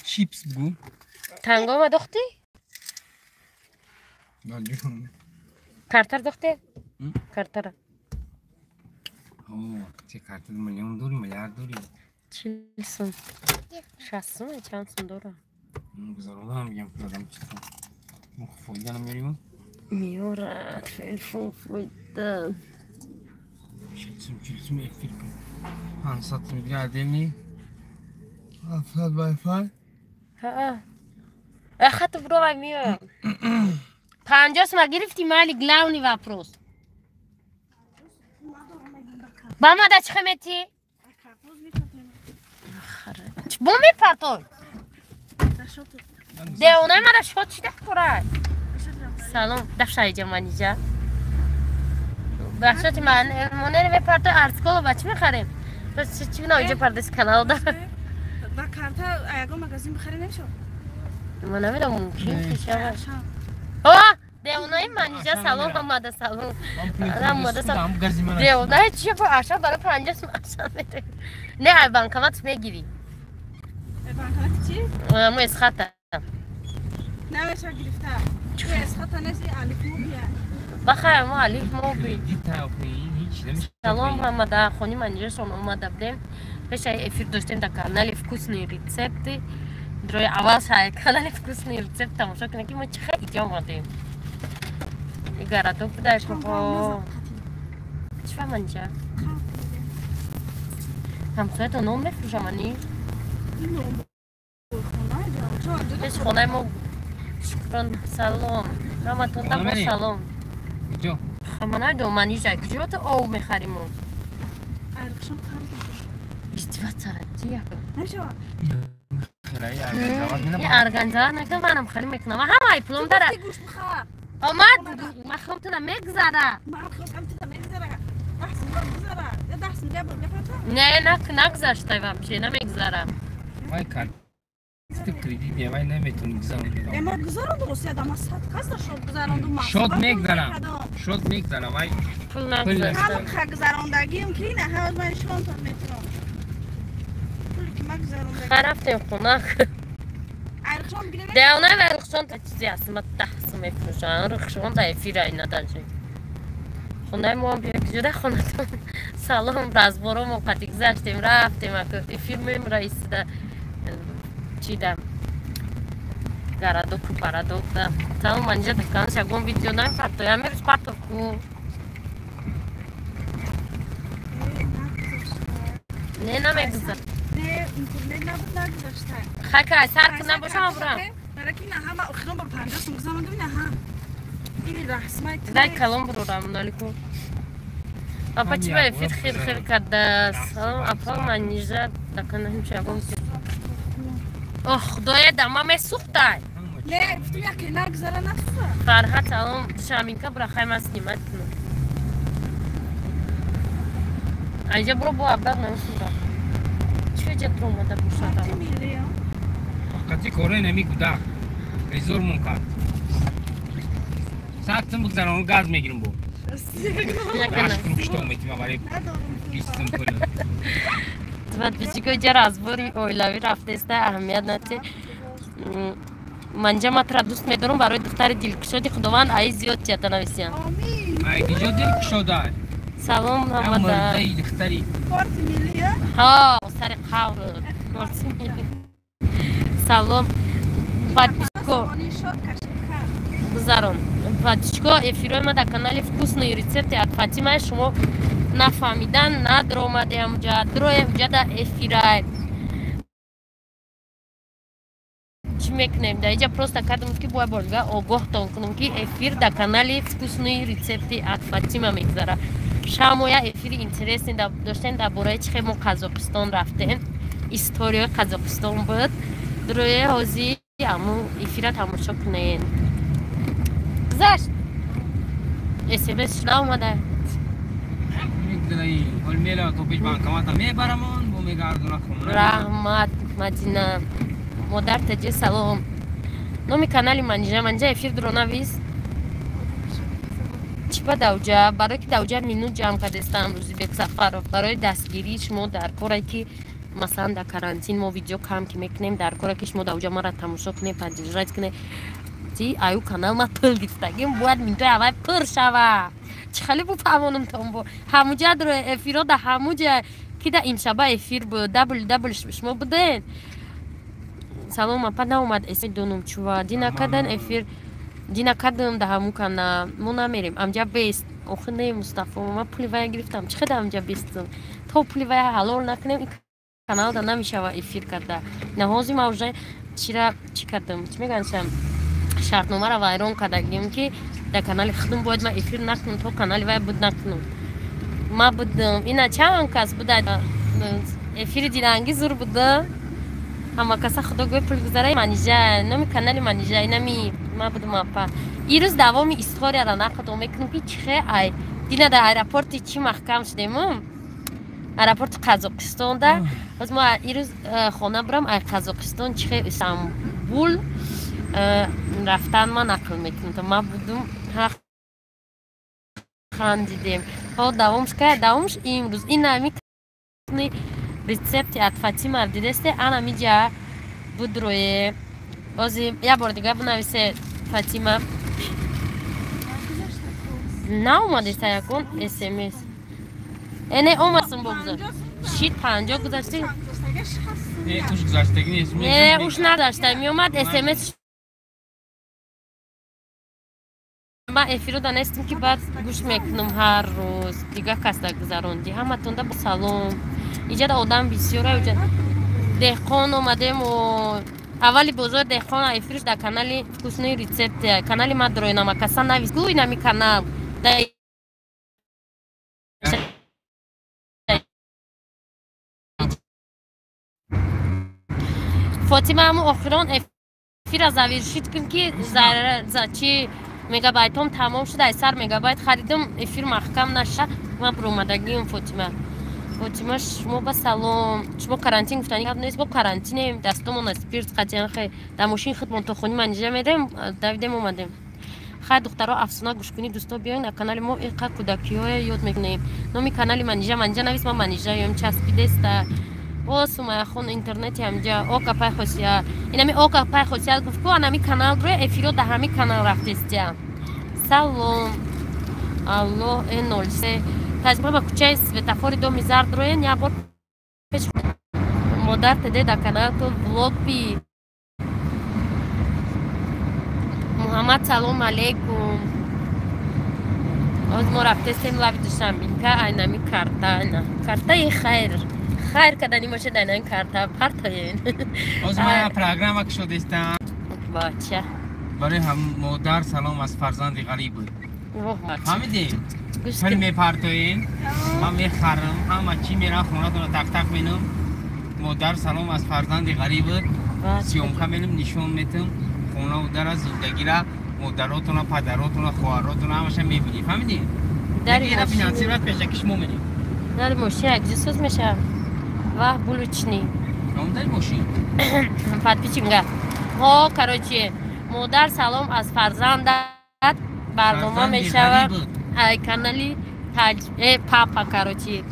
Чипс бу. Тангома дохти? Картар дохте? Картара. О, те карта миллион дори, миллиард дори. 40 сум. 60 сум, чанд сум дора? Гузаронам мегам пуладам чита. Мо фоида намеёрим? Меёрад, телефон фоида. 60 сум, 40 сум эфир кун. 500 сум дига отдельный. 700 Wi-Fi. Ҳа. Хату бировай меоям. 50 сума гирифти, мали главный вопрос. Ба мада чӣ мети? Бо мепартой. Девонаи мара шод шида курай. Салом, дафшаиҷа манижа. Бахшати ман монере мепартой арсколо ба чӣ мехарем? Бас чӣ бина иҷа пардес каналда. Ба карта ягон магазин бихарӣ намешавад? Ман намедонам, мумкин шавад. О, девонаи манижа салом омада салом. Омада салом. Девонаи чи ба аша барои 50 сум аша метавӣ. Не, ай банкомат мегирӣ. Банкомати чӣ? Мо эсхата. Намешавад гирифта. Эсхата нест, Алиф Мобия. Бахай, мо Алиф Моби. Салом ҳамада, хони манижашон омада будем. Пешаи эфир доштем дар канали «Вкусные рецепты». Дрои аввал шай канали «Вкусные рецепт» тамошо кунед, ки мо чӣ хел иҷо омадем. Городок будаеш мо. Чӣ фаҳманижа? Ҳамсоятон нон мефурӯшамани? Пеш хонаи мо шукрон салом. Ҳаматон бо салом. Ман намедонам манижа куҷо ту ов мехарим мо? Издеваться тия. Организовать накунам, манам харӣ мекунам. Ҳамаи пулом дара. Омад, ман тuna мегзара. Не, нагзаштай вообще, намегзара. Вай карт кредит не, вай наметуни гузаронӣ. Ма гузарондум, ма сад кас шод гузарондум. Шод мегзарам. Шод мегзарам, вай. Пул нагузашта. Гузарондагиам ки на ҳар ман нишонтон метавонам. Пуле ки ма гузарондагӣ. Рафтем хона. Девона ва рухшон та чизе аст, ма 10 сум мефурӯшам. Рухшон та эфира ина даже. Хонаи мо ҳам биё куҷода хонатон. Салом, разборо мо қати гузаштем, рафтем, эфир мемра истода чида городоку парадок да. Салом, манижа дакан ягон видео намепартоя, амирӯз партовку. Не, намегузар. Не, интернет набуд, нагузашта. Хайка, сар ки набошам бурам. Бараки на ҳама охирон бор 50 сум гузарондум на ҳа. Ини раҳсмай. Дай калом бурорам налику. Апа чӣ ба эфир хир хир карда? Салом, апа манижа дакан ҳамча ягон. Ох, худоя, дама месӯхтай. Не, гуфтум яке нагузара насӯза. Фарҳад салом, шаминка бурахай ман снимать кунам. Айҷа буро бо абдал намесӯза. Чӣ ҷа омада бошад? Қати кораи нами гудак. Резормон кард. 100 сум бигзарон газ мегирам бо. Что метима барои 20 сум пул. Подписчико ҷа разбори оилавӣ рафтеста, аҳамият нате. Манҷа ма тра дӯст медорам барои духтари дилкушоди Худованд аи зиёд чията нависиям. Ай киҷо дилкушода? Салом ҳамада. Духтари. Ҳа, сари қавр. Салом. Подписчико. Гузарон. Подписчико эфирои ма дар канали «Вкусные рецепты от Фатима» шумо нафаҳмидан надромадем ҷа дроем ҷа да эфирай. Чӣ мекунем дар иҷа? Просто кардам ки бояд борга огоҳтон кунам, ки эфир дар канали «Вкусные рецепты от Фатима» мегузара. Шамоя эфири интересный доштем дар бораи чӣ хел мо Қазоқистон рафтем, историяи Қазоқистон буд. Дроe ҳозир аму эфира тамошо кунен. Гузашт, смс шуда омада. Мегузараи. Ҳол мера то пеш банкомата мебарамон, бо мегардона хона. Раҳмат, Мадина. Модар таҷи салом. Номи канали Манижа, Манижа эфир дуро навис. Чӣ ба давҷа? Барое ки давҷа минут ҷамъ кардестам Рӯзибек Сафаров. Барои дастгирии шумо дар коре ки Масалан, дар карантин мо видео кам ки мекунем, дар коре ки шумо дар уҷа мара тамошо кунед, поддержать кунед. Ти аю канал ма пул гирифтагим, бояд минтои аввал пур шава. Чӣ хеле буфаҳмонам тон бо ҳамуҷа дро эфиро да ҳамуҷа ки да имшаба эфир буд, дабл дабл шумо будед. Салом, апа, наомад дунум чува дина кадан эфир дина кардам да ҳамун кана. Мо намерем амҷа бест. Охи не, Мустафо, ман пули вая гирифтам, чӣ хеда амҷа бестам? То пули вая ҳалол накунем, ин каналда намешава эфир карда. Наҳози ма уже чира чӣ кардам, чӣ мегӯянд, шартномаро вайрон кардагим, ки дар канали худум бояд ман эфир накунам, то канали вай буд накунам. Ма будам, ина чанд кас буда, эфири диданги зур буда. Ҳама каса худо гӯй пул гузара. Манижа, номи канали Манижа, инами ма будам, апа. Ирӯз давоми историяро нақл мекунам, ки чихе ай дина дар аэропорти чӣ маҳкам шудем, аэропорти Қазоқистонда. Боз мо ирӯз хона бурам, ай Қазоқистон чихе Истанбул рафтан ма нақл мекунам. Ма будум, хандидем. Ҳо, давомш кая? Давомш имрӯз. Инами рецепти от Фатима дидесте, анамиҷа будрое. Ози як бор дига бинависе, Фатима. Наомадеста ягон смс? Эне омадсум, богузар шит 50 гузашти. Не, уш надашта, меомад смс. Ма эфиро данестим, ки баъд гӯш мекунам ҳар рӯз. Дига кас да гузаронди. Ҳаматонда бо салом. Иҷада одам бисёра, уҷа деҳқон омадем. Аввали бозори деҳқон эфирш дар канали «Вкусные рецепты», канали ма дроинама каса навис гӯй нами канал да. Фотима, ҳамун охирон эфира завершить кун, ки чи мегабайтом тамом шуд. Ай сар мегабайт харидам, эфир маҳкам наша, ман буромадагиам. Фотима, Фотима, шумо ба салом. Шумо карантин гуфтани гап нест, бо карантинем, дастомон спирт қатиан хе дар мошин худмон то хони манижа мерем, давидем, омадем. Хай, духтаро, афсона гӯш кунӣ. Дӯсто, биёин дар канали мо, иқа кӯдакиҳое ёд мекунем. Номи канали Манижа, Манижа навис, ма Манижа ём часпидеста. О, Сумаяхон, интернети ҳамҷа ока пай хосия, инами ока пай хосият гуфт ку, анами канал рӯ эфиро дар ҳами канал рафтестия. Салом, алло, э 03 таҷриба ба кӯчаи светофори доми зард роен як бор пеш. Модар теде дар каналто влог би. Муҳаммад, салом алейкум. Оз мо рафтестем лаби Душанбинка, айнами карта, айна картаи хайр хайр кардани бошед, айнами карта партоен. Оз ма программа кушодестам. Бача. Барои модар салом аз фарзанди ғариб. Фаҳмидӣ? Пул мепартоем, ман мехарам, ҳама чӣ, мерам хонатона, тақ-тақ менам: «Модар, салом аз фарзанди ғариб». Съёмка менам, нишон метам хонаву дара, зиндагира, модаротона, падаротона, хоҳаротона, ҳамаша мебинӣ. Фаҳмидӣ? Финансировать пешаки шумо менем. Дари мошин якҷо соз мешавад. Ваҳ, булочный. Дари мошин. Подписчик-га. Ҳо, короче, модар салом аз фарзандат барнома мешавад канали таҷ папа. Короче,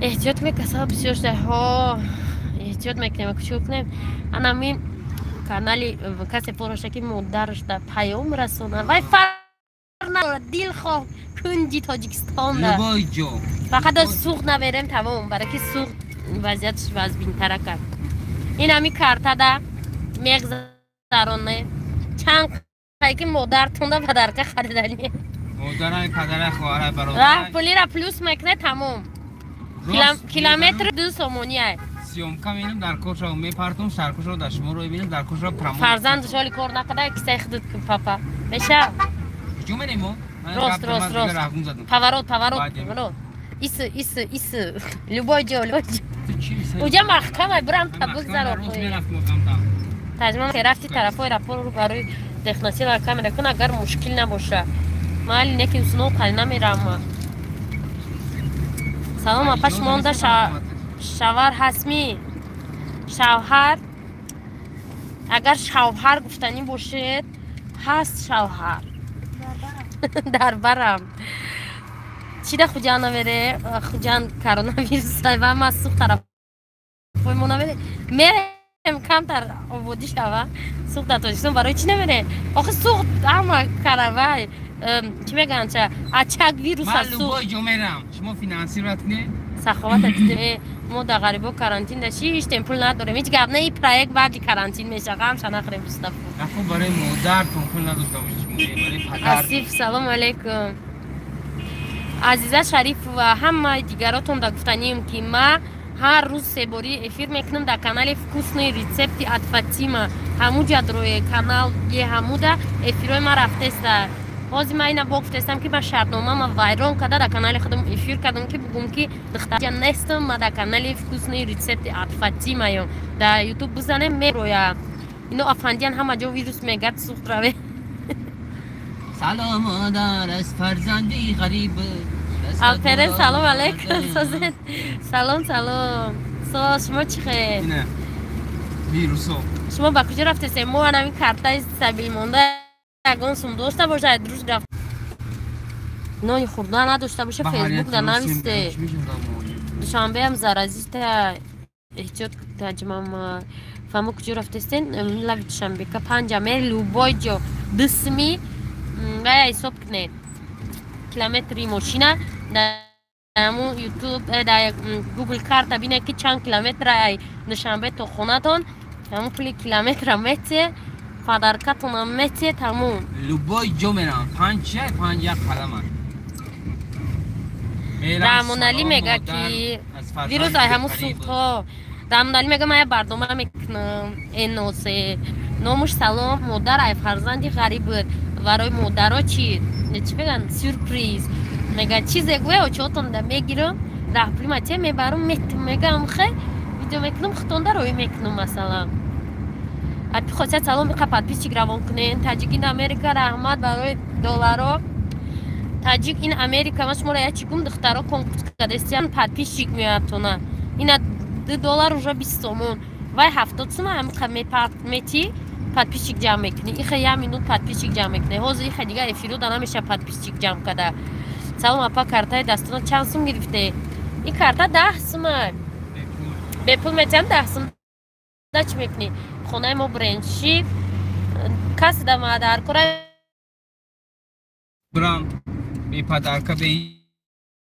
эҳтиёт кунед, касал бисёр шуда. Ҳо, эҳтиёт мекунем, чӣ кунем. Анами канали касе пороша, ки модараш да паём расона, вай фарқ надорад, дилхоҳ кунҷи Тоҷикистонда, фақат суғд наверем, тамом. Барои ки суғд вазъияташ вазбинтара кард. Ин ҳами картада мегзароне чанд ки модартонда падарка харидани. Модарай, падарай, хоҳарай, бародар. Пулира плюс мекунед, тамом. Километр 2 сомонӣ ай. Съёмка менам, дар кошро мепартум, саркошро дар шуморо мебинам, дар кошро промо. Фарзанду шоли кор накарда, кисаи худут кун, папа. Меша? Куҷо мерем мо? Рост, рост, рост. Поворот, поворот, поворот. Ис, ис, ис. Любой ҷо, любой ҷо. Уҷа маҳкамай, бурам та бигзаро. Таҷма рафти тарафҳои рапорро барои техносила камера кун, агар мушкил набоша. Майли, неки усно қали намерам. Салом, апа, шумонда шавар ҳастми? Шавҳар, агар шавҳар гуфтанӣ бошед, ҳаст шавҳар дар барам. Чида Хуҷанд навере? Хуҷанд коронавирус ва ма сух тараф. Мо намерем, мерем камтар ободӣ шава. Суғд дар Тоҷикистон барои чӣ намерем? Охи суғд ҳама каравай, чӣ мегӯянд, ча ачак вирус. Ман любой ҷо мерам, шумо финансировать кунед. Саховата дидем, мо дар ғарибо карантин да шиштем, пул надорем. Ҳеҷ гап не, и проект баъди карантин меша, ғамша нахӯрем, Мустафо. Нахо, барои модартон пул надошта бошед шумо, барои падар. Асиф, салому алейкум. Азиза Шарифова, ҳамаи дигаротон да гуфтанием, ки ма ҳар рӯз себорӣ эфир мекунам дар канали «Вкусные рецепты от Фатима». Ҳамуҷа дроe канал е, ҳамуда эфирҳои ма рафтеста. Ҳозир ма ина бо гуфтестам, ки ма шартномама вайрон карда, дар канали худам эфир кардам, ки бугум, ки духтарҷа нестам, ма дар канали «Вкусные рецепты от Фатима» ё дар Ютуб бизанем, мероя. Ино афандиян, ҳама ҷо вирус мегард, сухт раве. Салом, модар, аз фарзанди ғариб. Алперен, салом алейкум, созен. Салом, салом. Со шумо чӣ хел? Ина вирусо. Шумо ба куҷо рафтесем? Мо анами картаи сабил монда, ягон сум дошта бошад, руз рафт. Нони хурда надошта боша, Фейсбук да нависте. Душанбеам заразита, эҳтиёт. Таҷмама фамо, куҷо рафтестен? Лави Душанбека панҷа мер, любой ҷо дисми вая ҳисоб кунед, километри мошина дар ҳамун Ютуб, дар Гугл карта бинед, ки чанд километра ай Душанбе то хонатон. Ҳамун пули километра мете, подаркатонам мете, тамом. Любой ҷо мерам, панҷ чай, панҷ як қадама. Раҳмоналӣ мега, ки вирус ай ҳамун суғдҳо. Раҳмоналӣ мега, ман як барнома мекунам эносе, номуш «Салом, модар, ай фарзанди ғариб» буд. Барои модаро чӣ мегӯянд, сюрприз. Мега, чизе гӯя, очоотонда мегирам, раҳпулимате мебарам, метум, мегам, хе видео мекунам, худтонда роӣ мекунам. Масалан, апи Хосият, салом, биқа подписчик равон кунен. Таҷик ин Америка, раҳмат барои долларо. Таҷик ин Америка, ман шуморо як чӣ гум, духтаро конкурс кардастиян, подписчик меояд тона. Ина 2 доллар уже 20 сомон, вай 70 сума ҳамиқа мети, подписчик ҷамъ мекунӣ. Иха як минут подписчик ҷамъ мекунӣ. Ҳозир иха дигар эфиру да намеша подписчик ҷамъ када. Салом, апа, картаи дастона чанд сум гирифте? Ин карта 10 сума, бепул метиҳам. 10 сум да чӣ мекунӣ? Хонаи мо бренши касе да дар кора. Брам беподарка, бе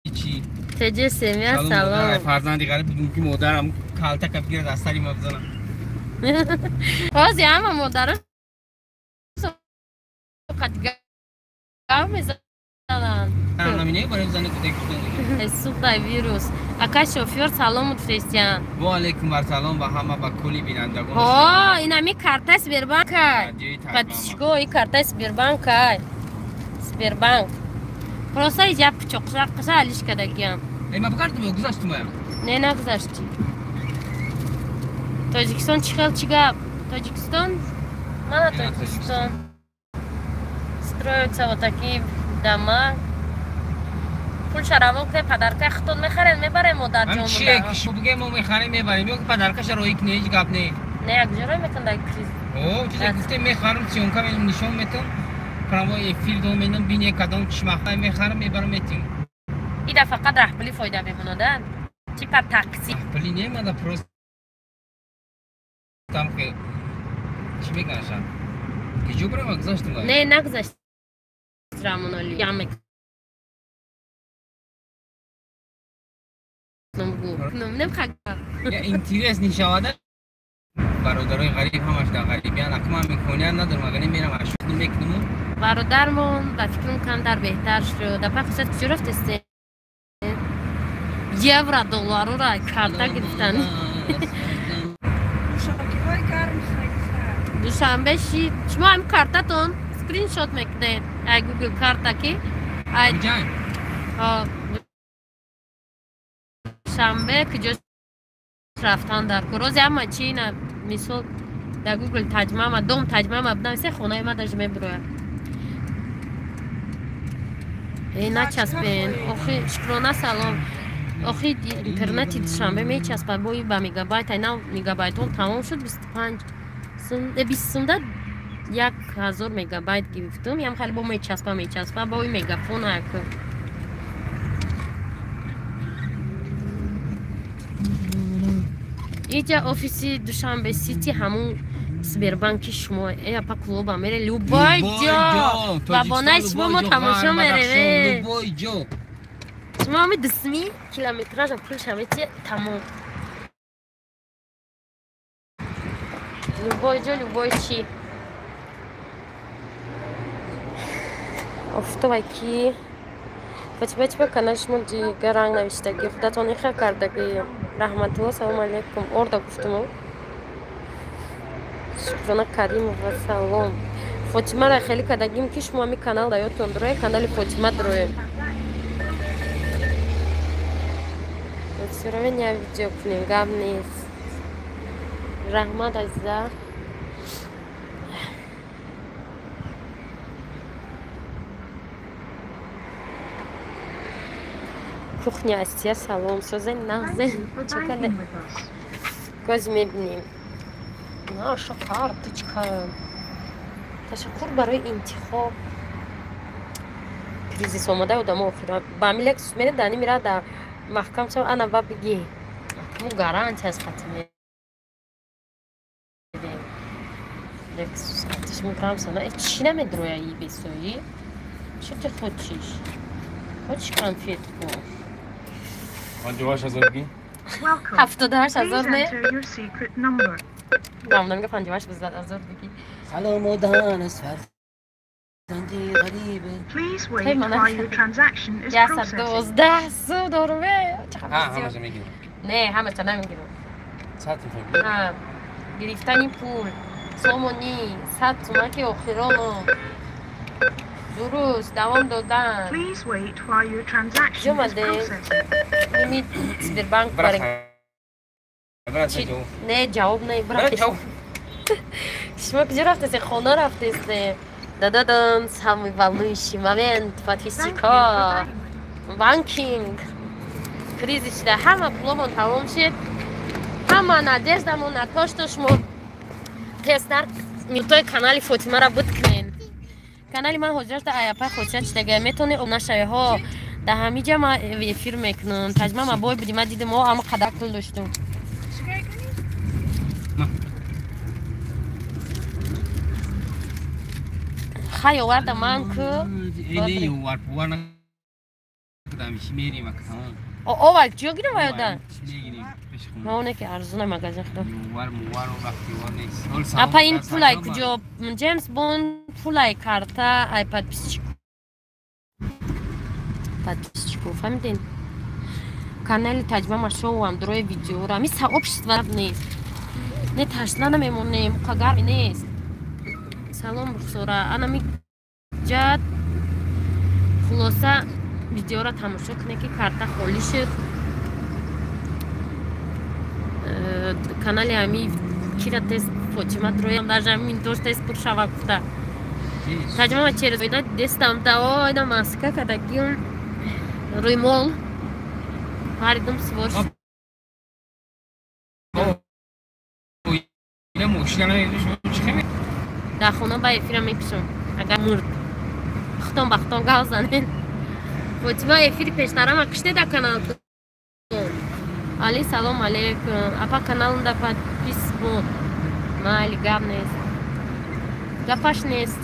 ҳичи. Теҷе семия, салом. Фарзанди ғариб, бигум, ки модарам калтака бигирад, аз сари ма бизанам. Ҳозир ҳама модаро гап мезананд. Суғдай вирус. Ака шофёр, салом фрестиян. Ва алейкум ассалом ба ҳама, ба кулли бинандагон. Ҳо, инами картаи Сбербанка, подписчико, и картаи Сбербанка, Сбербанк. Просто иҷа пичоқшақша алиш кардагиям. Ма бикардум ё гузаштум? Не, нагузаштӣ. Тоҷикистон чӣ хел, чӣ гап? Тоҷикистон, мана Тоҷикистон. Строятся вот такие дома. Пулша равон кунед, подаркаи худтон мехаред, мебарем, модарҷон. Чие ки шумо бигем, мо мехарем, мебарем, ё ки подаркаша роӣ кунед, ҳеҷ гап не. Не, якҷо роӣ мекунад дар криз. О, чизе гуфтем, мехарам, съёмка нишон метам, прямой эфир дом менам, бине кадом чишмахай мехарам, мебарам, метим. Ида фақат раҳпулӣ фоида мемонада, типа такси. Раҳпулӣ не, мада просто там ки чӣ мегӯянд, киҷо барам, гузаштум. Не, нагузашт, Рамоноли, ям мекунам. Интерес нишавада. Бародарои ғариб ҳамаш дар ғарибиян, акман имконият надорам, агар мерам ашуд мекунам. Бародармон, ба фикрам, камтар беҳтар шуд. Апа Хусрат, куҷо рафтесте? Евро, долларора карта гирифтан. Душанбе ши, шумо ҳам картатон скриншот мекунед ай Гугл карта, ки ай Душанбе куҷо рафтан дар кор. Рози ҳама чи ина, мисол, дар Гугл таҷмама, дом таҷмама бинависе, хонаи ма даже мебурояд. Э, начаспен охи. Шукрона, салом. Охи, интернети Душанбе мечаспад, бои ба мегабайт, ай нав мегабайтон тамом шуд. 25 сум, 20 сумда 1000 мегабайт гирифтум, ям хеле бо мечаспа, мечаспа, бои мегафон як. Иҷа офиси Душанбе Сити ҳамун Сбербанки шумо. Э апа клуба мере любой ҷо. Бабонаи шумо мо тамошо меревем. Любой ҷо. Шумо ҳами дусми километража пулша мети тамом. Любой ҷо, любой чи. Офтобай ки Фатима чиба канал шумо дигар ранг навиштагӣ худатон иха кардагӣ. Раҳматулло, салом алейкум. Орда гуфтуму. Шукрона Каримова, салом. Фотимара хеле кардагим ки шумо ҳами канал да ёдтон дурое, канали Фотима дурое. Суровен я видео кунем, гап нест. Раҳмат, азиза. Кухня Асия, салом. Созен, нағзен. Чакаде. Коз мебинем. Наша карточка. Ташаккур барои интихоб. Кризис омада одамо охира. Ба ами Лексус мере дани мира да маҳкам шав ана ба биги. Му гарантия аз хати медем. Лексус хатиш мукрам сана. Э чӣ намедроя и бесои? Чӣ ты хочешь? Хочешь конфетку? 58 000 бигӣ. 78 000 не? Намга 58 000 бигӣ. Салом одан аз фарзанди ғарибе. 112 сум дорум. Ҳамаша мегирам. Не, ҳамаша намегирам. 100 сум. Гирифтани пул сомонӣ 100 сума ки охироно дуруст давом додан. Ҷомаде ними Сбербанк не ҷавоб не брат. Шумо куҷо рафтесте? Хона рафтесте? Дададан самый волнующий момент, подписчика. Банкинг кризис шуда, ҳама пуломон тамом шид, ҳама надеждамон на то, что шумо тезтар минутои канали Фотимаро буд кунен. Канали ман ҳозирашда аяпай хосият шидага метавонед нашавиҳо. Дар ҳамиҷа ман эфир мекунам. Таҷма ма бой буди, ман дидим, о ама қадар пул доштум. Хай оварда ман ку. Овар ҷо гирам оёда? Маоне ки арзуна магазин худо. Апа ин пулай куҷо? Ҷеймс Бонд пулай карта ай подписчику. Подписчику, фаҳмиден? Канали Таҷма Машовам дрои видеора. Ми сообщество нест. Не ташна намемонем, қагар нест. Салом, Рухсора. Ана ми ҷад хулоса видеора тамошо кунед ки карта холӣ шуд. Канали ами кира тест Фотима дроям даже ами дош тест пур шава гуфта. Таҷма через оина дестам да оина маска кадагим рӯймол харидум свор. Дар хона ба эфира мекушам. Агар мурд. Хутон ба хутон гав занен. Фотима эфири пештарама киште да канал. Али, салом алейкум. Апа каналында подпис буд. Майли, гап нест. Гапаш нест.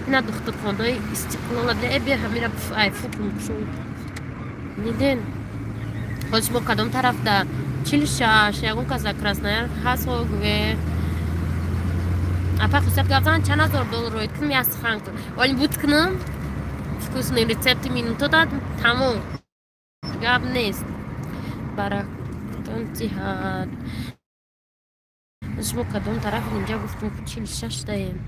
Ина духтурхонаи Истиқлола бля э бия ҳамира ай фукум кушум. Ниден. Ҳоз шумо кадом тарафда? 46 ягон кас дар Краснояр ҳаст гӯе. Апа хусият гап зан чанд ҳазор доллар роид кунам я сухан кун. Вале буд кунам вкусный рецепти минуто дад тамом. Гап нест. Баракатон тиҳад. Шумо кадом тараф инҷа гуфтум 46 даем.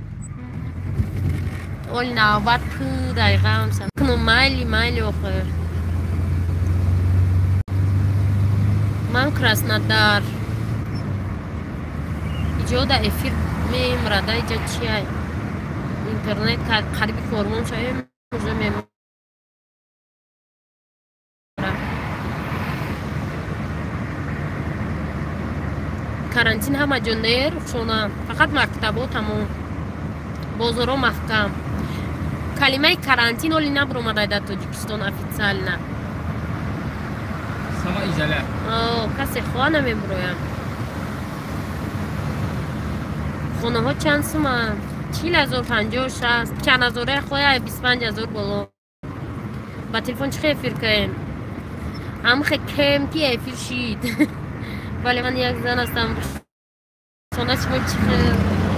Оли навбат 5 дақиқаам кунам майли майли охир. Ман Краснодар. Иҷода эфир мемрада иҷа чиай? Интернет қариби кормон шавем уже мемра. Карантин ҳама ҷо не Рухшона, фақат мактабҳо тамом. Бозорҳо маҳкам. Калимаи карантин оли набуромада дар Тоҷикистон официально. Самоизоля. Касе хоҳа намебурояд. Хонаҳо чанд суманд? 40 0, 50, 60, чанд ҳазора хоя, 25 000 боло. Ба телефон чӣ хел эфир кунем? Ҳамхе кем ки эфир шид. Вале ман як зан ҳастам. Хона шумо чӣ хел?